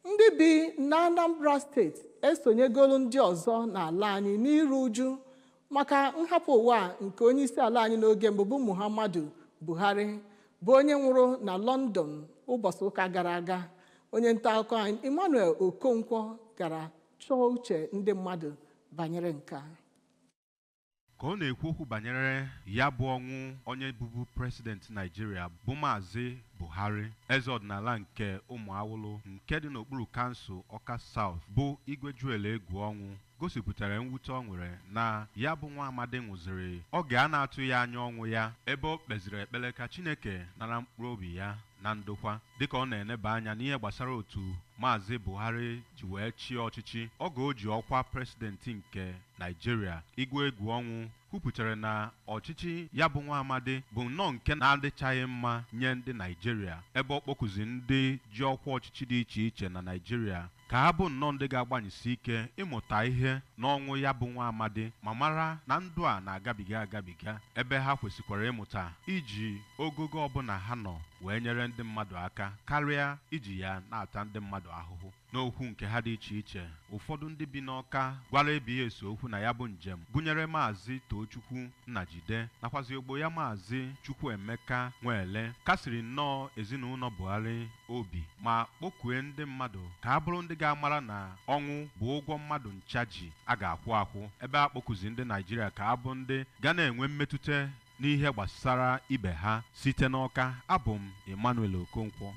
Ndị bi n'Anambra Steeti esonyegolu ndị ọzọ n'ala anyị n'iru uju maka nhapụ ụwa nke onye isi ala anyị n'oge mbụ bụ Muhammadu Buhari, bụ onye nwụrụ na London ụbọchị ụka gara aga. Onye nta akụkọ anyị Emmanuel Okonkwo gara chọọ uche ndị mmadụ banyere nke a. Ka ọ na-ekwu okwu banyere ya bụ ọnwụ onye bụbu president Naijiria bụ Maazị Buhari, eze ọdịnala nke Ụmụawụlụ nke dị n'okpuru kansụl Ọka South bụ Igwe Joel Egwuọnwụ gosipụtara mwute ọ nwere na ya bụ nwa amadi nwụziri oge a na-atụghị anya ọnwụ ya, ebe o kpeziri ekpere ka Chineke nara mkpụrụ obi ya na ndokwa. Dịka ọ na-eneba anya n'ihe gbasara otu Maazị Buhari ji wee chịa ọchịchị oge o ji ọkwa president nke Naijiria, Igwe Egwuọnwụ kwupụtara na ọchịchị ya bụ nwa amadi bụ nnọọ nke na-adịchaghị mma nye ndị Naijiria, ebe ọ kpọkuzi ndị ji ọkwa ọchịchị dị iche iche na Naijiria ka ha bụ nnọọ ndị ga-agbanyesi ike ịmụta ihe n'ọnwụ ya bụ nwa amadi, ma mara na ndụ a na-agabiga agabiga, ebe ha kwesịkwara ịmụta iji ogogo ọbụla ha nọ wee nyere ndị mmadụ aka karịa iji ya na-ata ndị mmadụ ahụhụ. N'okwu nke ha dị iche iche, ụfọdụ ndị bi n'Ọka gwara ABS okwu na ya bụ njem gụnyere Maazị Tochukwu Nnajide nakwazi ogbo ya Maazị Chukwuemeka Nwele kasiri nnọọ ezinụlọ Buhari obi ma kpọkue ndị mmadụ ka ha bụrụ ndị ga-amara na ọnwụ bụ ụgwọ mmadụ ncha ji a ga-akwụ akwụ, ebe a kpọkuzi ndị Naijiria ka ha bụ ndị ga na-enwe mmetụta n'ihe gbasara ibe ha. Site n'Ọka, abụ m Emmanuel Okonkwo.